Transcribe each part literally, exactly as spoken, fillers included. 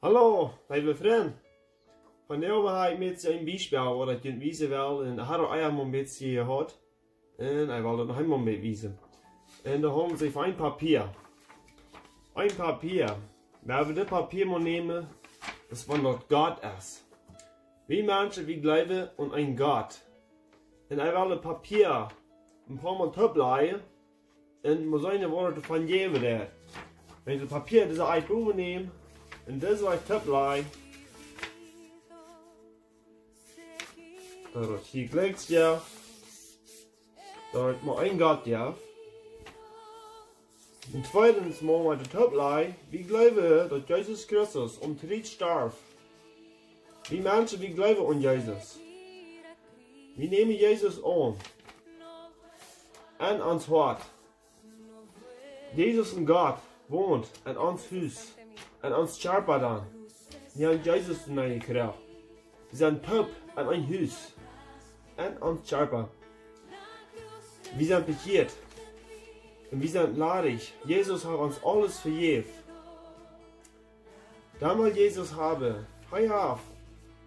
Hallo, leewe Frind. Vondoag hab ekj met een Biespel, waut ekj junt wiesen well. Un ekj haud daut ea mol een bät jehaut. Un ekj well daut noch eemol met wiesen. Un doa haft et een Papia. Een Papia. Wan wie dit Papia mol nämen, es von daut Gott es. Wie Menschen, wie jleewen aun een Gott. Un ekj well daut Papia een poa mol toop lajen. Un mol seenen, waut et doavon jäwen woat. Wan ekj daut Papia dise Ieed näm, un dise Ieed toop laj, dan daut hia jlikj, jo. Daut et mau een Gott jeft. Un tweedens, mau met de Toplai, wie jleewen, daut Jesus Christus aum Kjriez storf. Wie Menschen, wie jleewen aun Jesus. Wie nämen Jesus aun. En ons Hoat. Jesus un Gott wont en ons Hus, en ons Kjarpa dan. Wie haben Jesus nenn jekjräajen. Wie sent toop en een Hus, en ons Kjarpa. Wie sent bekjieet. Un wie sent ladich. Jesus haft ons aules vejäft. Dan well Jesus haben, hee haft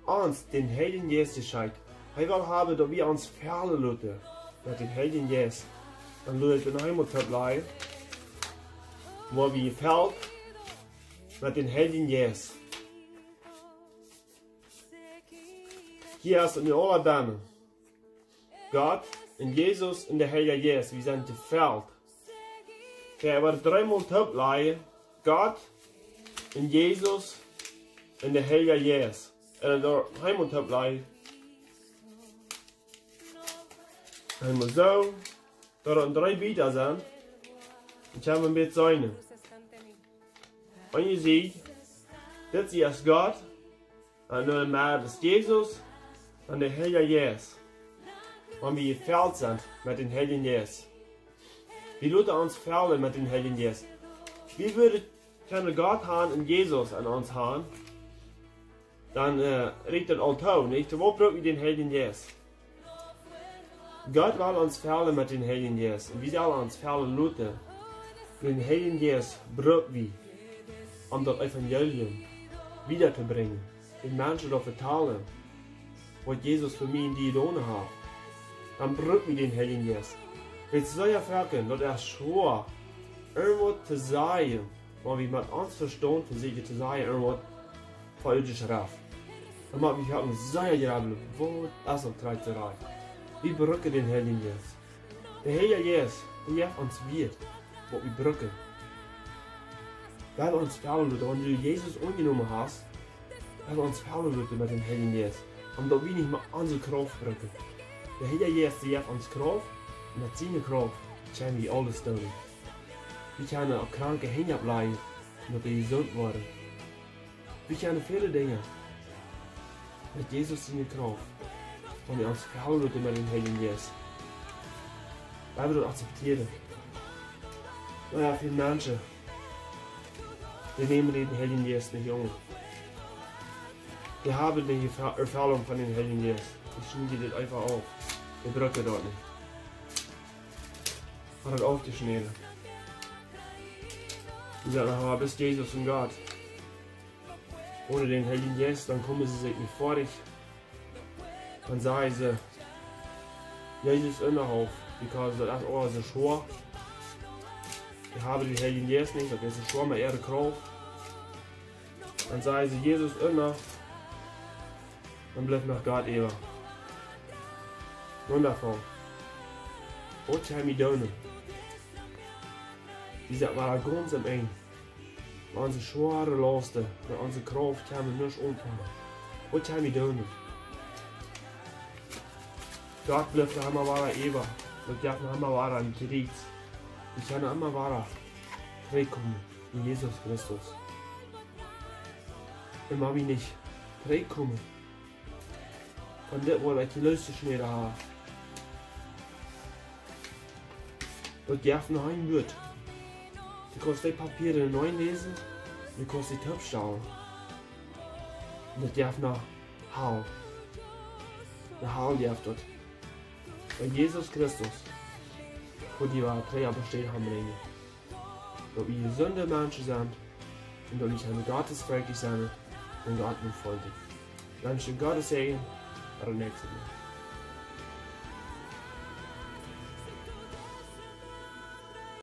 ons dän Heiljen Jeist jeschekjt. Hee well haben, daut wie ons fellen loten met dän Heiljen Jeist. Dan lot ekj noch eemol toop lajen. Woo wie fellen met dän Heiljen Jeist. Hia es et nu aula bennen. Gott un Jesus un de Heilja Jeist, wie sent jefelt. Ekj woa daut dreemol toop lajen. Gott un Jesus un de Heilja Jeist. Un daut dreemol toop lajen. Eemol soo. Daut et dree Bieta sent. Un ekj hab een bät seenen. Un jie seenen, dit hia es Gott. Un nu met es Jesus. Un de Heilja Jeist. Wan wie jefelt sent met dän Heiljen Jeist. Wie loten ons fellen met dän Heiljen Jeist. Wie wudden kjennen Gott haben un Jesus en ons haben. Dan, äh, rieekjt daut aul too, nich? Woo bruck wie dän Heiljen Jeist? Gott well ons fellen met dän Heiljen Jeist. Un wie sellen ons fellen loten. Dän Heiljen Jeist bruck wie, om daut Evangelium wieda to brinjen. De Menschen daut vetalen, waut Jesus fa mie un die jedonen haft. Dan bruck wie dän Heiljen Jeist. Wiels sea foaken, daut es schwoa, irjentwaut to sajen, waut wie met ons Vestaunt to sajen, to sajen, irjentwaut fa de Schreft. Dan motten wie foaken sea jrebblen, waut es daut krakjt to sajen. Wie brucken dän Heiljen Jeist. De Heilja Jeist, dee jeft ons Wieet, waut wie brucken. Well ons fellen loten, wan du Jesus aunjenomen hast, well ons fellen loten met dän Heiljen Jeist, om daut wie nich mea onse Krauft brucken. De Heilja Jeist, dee jeft ons Krauft, un met siene Krauft kjenn wie aules doonen. Wie kjennen uk Kranke Henj opplajen, daut dee jesunt woaren. Wie kjennen väle Dinja met Jesus siene Krauft. Wan wie ons fellen loten met dän Heiljen Jeist. Wie wudden daut akzeptieren. Oba jo, väle Menschen, dee nämen dän Heiljen Jeist nich aun. Dee haben nich de Erfa-, Erfoarunk von dän Heiljen Jeist. Dee schnieden daut eefach auf. Dee brucken daut nich. Haft daut aufjeschnäden. Wie sajen, ah, bloos Jesus un Gott. Onen dän Heiljen Jeist, dan kjennen see sikj nich foadich. Dan sajen see, Jesus unjahauf, because daut es aules soo schwoa. Dee haben dän Heiljen Jeist nich, daut es soo schwoa met äare Krauft. Dan sajen see, Jesus unja, dan blift noch Gott äwa. Wundafoll. Waut kjenn wie doonen? Wie sent wada gaunz aum Enj. Met onse schwoare Lausten, met onse Krauft kjenn wie nuscht aunfangen. Waut kjenn wie doonen? Gott blift emma wada äwa. Daut jeft emma wada een Kjriez. Wie kjennen emma wada trigjkomen en Jesus Christus. Un wan wie nich trigjkomen, von dit, waut ekj jeläst ha. Daut jeft noch een Wuat. Du kaust dee Papieren noläsen, du kaust dee toopstalen. Un daut jeft noch Hal. De Hal jeft daut. Wan Jesus Christus, woo dee wia, trigj opp de Städ han brinjen. Daut wie jesunde Menschen sent un daut wie kjennen Gottes Volkj sent, Un Gott nu foljen. Wensch Gott Säajen. Bat daut näakjste Mol.